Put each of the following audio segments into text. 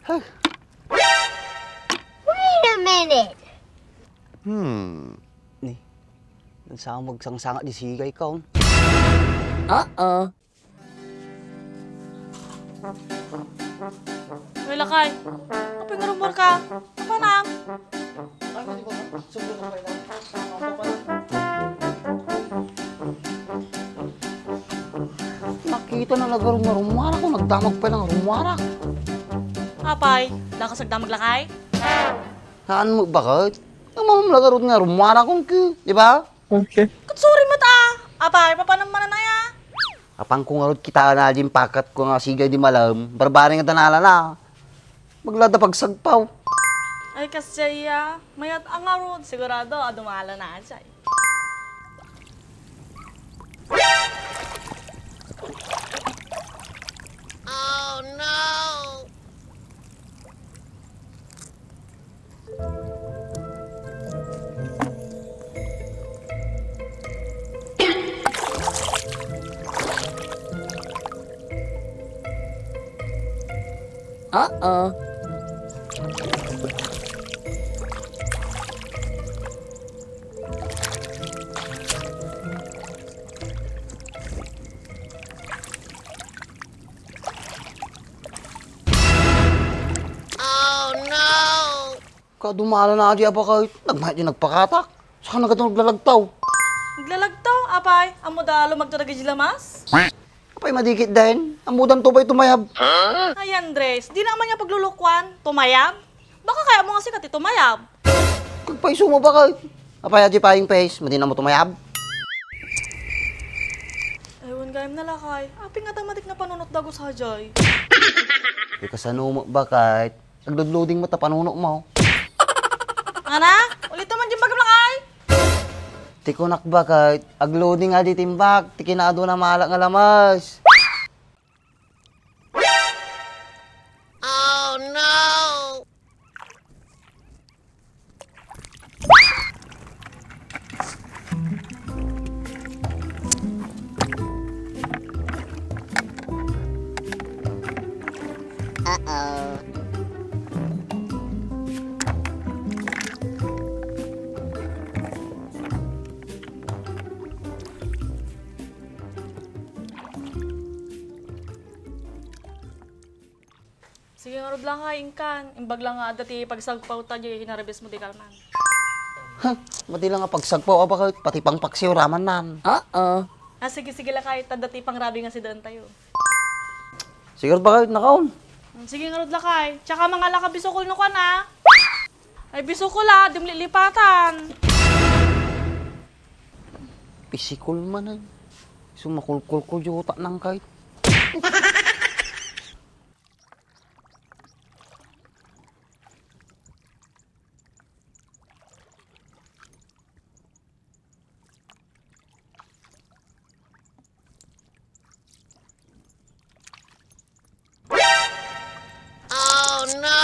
Huh. Wait a minute. Ni, nansang magsangsanga di sigay ka. Uy, Lakay. Apa yung rumor ka? Apa nang? Ay, mali ba? Sundo na kayo lang. Ako pa lang. Nakita na nagarumara ko, nagdamag pa lang rumara. Apay, nakasagdamag Lakay? Saan mo, bakit? Ang mga malagarot nga rumara kong ki, di ba? Okay. Kutsuri mo ta! Apay, papanang na ya? Apang kung arot kita na din pakat ko nga sigay di malam, barbari nga tanala na. Maglada pagsagpaw. Ay, kasi ya, mayat ang arod. Sigurado, dumala na siya. Oh no. Oh no. Kadumala na di apa kahit nagmahit yung nagpakatak. Saka na katong naglalagtaw. Naglalagtaw, apay. Amo dalo magturagay lamas? Apay madikit din. Amudan to pa'y tumayab. Ay, Andres, di naman niya paglulukwan. Tumayab? Baka kaya mo nga sikat tumayab. Kagpaiso mo ba kahit? Apay adi paing face, madi na mo tumayab. Ewan gayam na Lakay. Api nga tamatik na panunot dagos hajay. Di kasano mo ba kahit? Nagloading mo ta panunok mo. Ana? Ulit naman dyan bagam Lakay. Tikunak ba kahit? Agloading nga di timbak. Tikinado na malak nga lamas. Oh no. Uh-oh. Sige nga rod lang kain kan. Imbag lang nga dati pagsagpaw ta di hinarabis mo di kalman. Ha? Madi lang nga pagsagpaw apa kahit? Pati pang paksiw raman nan. Ah, sige Lakay. Dati pang rabi nga si Dan tayo. Siguro ba kahit nakaon? Sige nga rod Lakay. Tsaka mga laka bisukol no ka na. Ay bisukol di mo lilipatan. Pisikol man ay. Sumakulkul ko yung utak ng kahit. Oh no.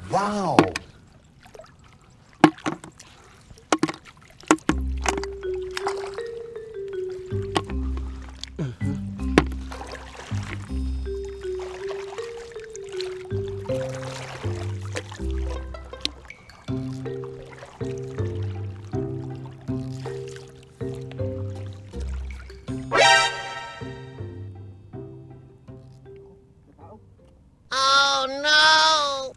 Wow! Oh no.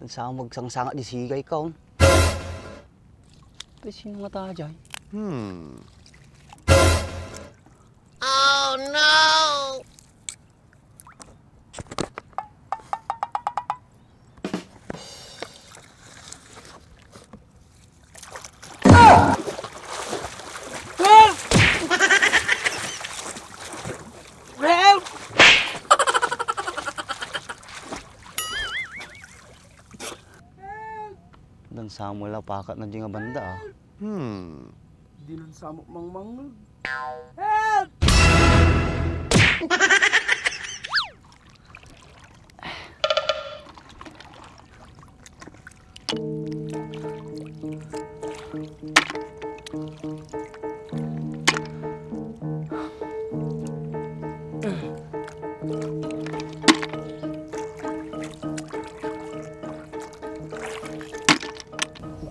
Saan magsangsanga di sigay ka. Pero sino nga tayo dyan? Oh no! Dan sa mula pakat na di nga banda ah. Di nun samok mangmangag.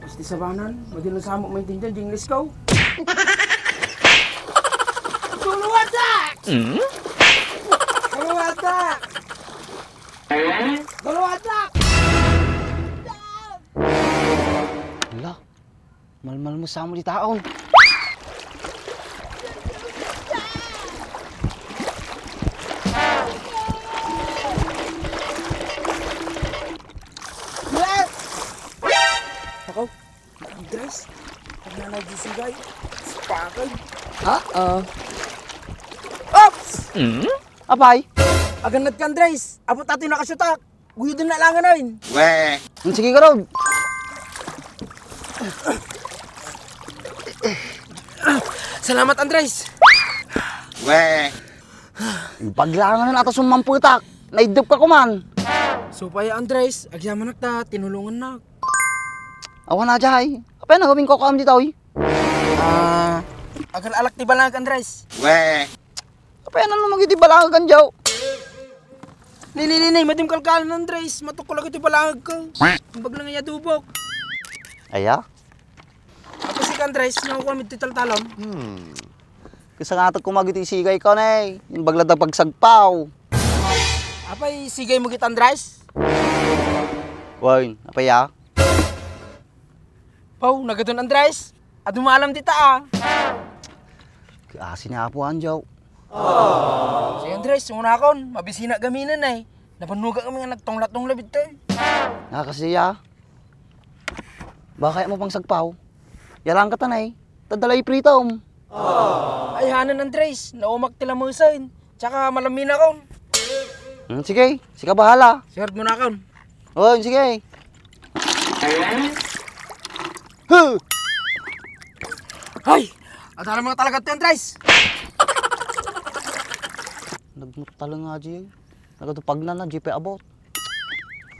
Pasti sabanan, madi nun samok maintindihan ding liskaw. Duluwatak! Duluwatak! Duluwatak! Hala, malmal mo sa mo di taon. Ako, guys, pag nanagisigay, spakay. Ops! Apay? Aganat ka, Andres. Abot natin nakasyutak. Guyo din na lang ngayon. Sige ka raw. Salamat, Andres. Paglangan na nato sumamputak. Naidop ka kuman. So, paya, Andres, agyaman na tinulungan na. Awan na jay. Apay na gawin ko kaam di taoy. Agal alak ti balag, Andres. Apay na naman iti balangan jaw. Nililinay, madim kalkalan, Andres. Matukol agad ti balag ko. Bag lang nga dubok. Aya? Ako si Andres, nakukuha mit titaltalom. Kasi nga ito kumagiti sigay ka na eh. Yung baglada pagsagpaw. Apay, sigay mo git, Andres. Woy, apay ya? Pau, nagadun, Andres. At dumalam dita, Asin na po jaw. Si Andres, muna akon, mabisina gaminan eh. Napanuga kami nga nagtonglat-tong labit to. Nakakasiya. Baka kaya mo pang sagpaw. Yalang ka tanay. Tadalay pritom. Ay, hanan, Andres. Naumak tila mo isain. Tsaka malamin akon. Sige, sika bahala. Sihard mo na akon. Oh, sige. Huh! Ay! At alam mo na talaga ito, Andres. Nagmutala nga di. Nagatupag na di pa abot.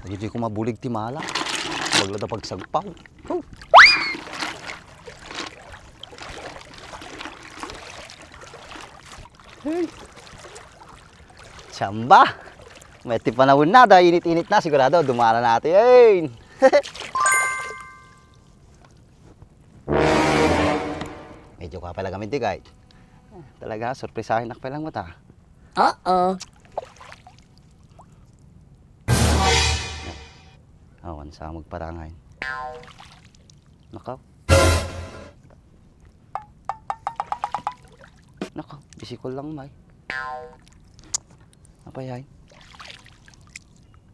Hindi ko mabulig timala. Baglada pagsagpaw. Huh! Hey. Samba! May panahon na dahil init-init na sigurado dumara natin. Medyo ka pala gamit di guys. Talaga surprisahin na palang mata. Awan sa magparangay. Nakaw. Nakaw, bisikol lang may. Apa yay?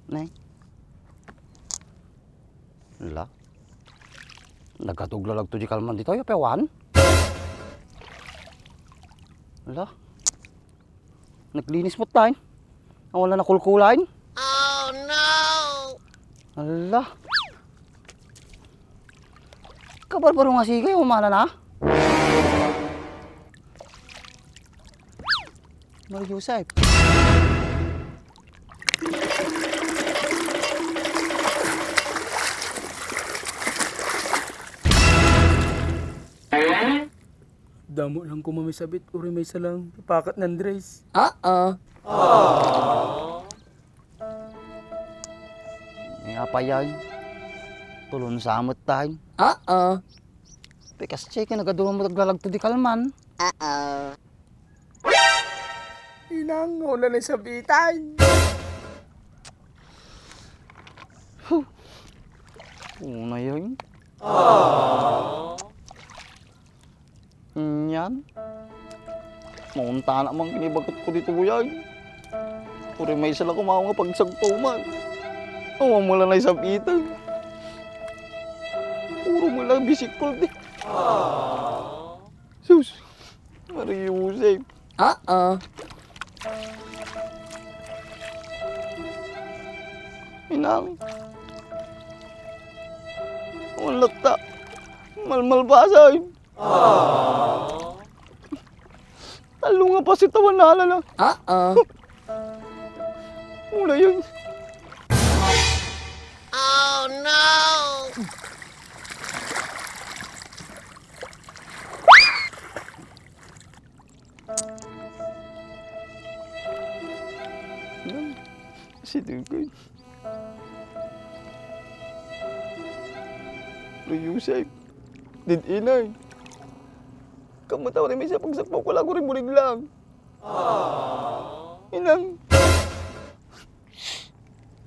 Nay. Wala. Nagkatuglalag to di kalman dito, pewan. Wala. Naglinis mo tayo. Wala na kulkulain. Oh no! Wala. Kabarbaro nga sige, umana na. Mari Joseph. Damo lang ko mamisabit, uri may salang pakat ng Andres. May apayay. Tulon sa amot tayo. Pekas check, nagadurong mo taglalag to di kalman. Inang, wala na sabitan. Una yun. Yan. Maunta naman kinibagot ko dito yan. Puri may sila kumawa nga pagsagpaw man. Awa mo lang na isang itag. Puro mo lang bisikol di. Sus. Mariusip. Inang. Walat ta. Malmalbasay. Talo nga pa si tawan na alala. Wala yun. Oh no! Si Dugoy. Yusef. Did inay. Kamataw rin may siya pagsakpaw ko lang ko rin bulig lang. Inang.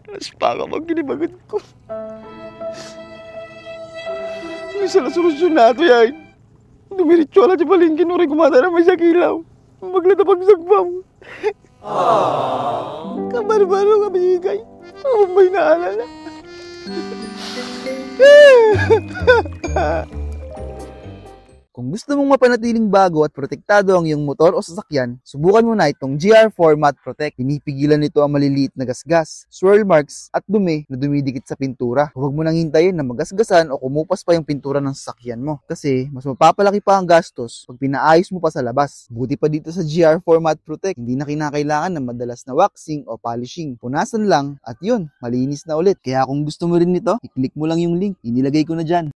Naspa ka magkinibagat ko. Misa na solusyon na ito yan. Dumiritso lang si Palingkin o rin kumata na may sakilaw. Maglata pagsakpaw. Kabar-baro kami ikay. May naalala. Kung gusto mong mapanatiling bago at protektado ang iyong motor o sasakyan, subukan mo na itong GR4 Matte Protect. Pinipigilan nito ang maliliit na gasgas, swirl marks at dumi na dumidikit sa pintura. Huwag mo nang hintayin na magasgasan o kumupas pa yung pintura ng sasakyan mo. Kasi mas mapapalaki pa ang gastos pag pinaayos mo pa sa labas. Buti pa dito sa GR4 Matte Protect, hindi na kinakailangan ng madalas na waxing o polishing. Punasan lang at yun, malinis na ulit. Kaya kung gusto mo rin nito, i-click mo lang yung link. Inilagay ko na dyan.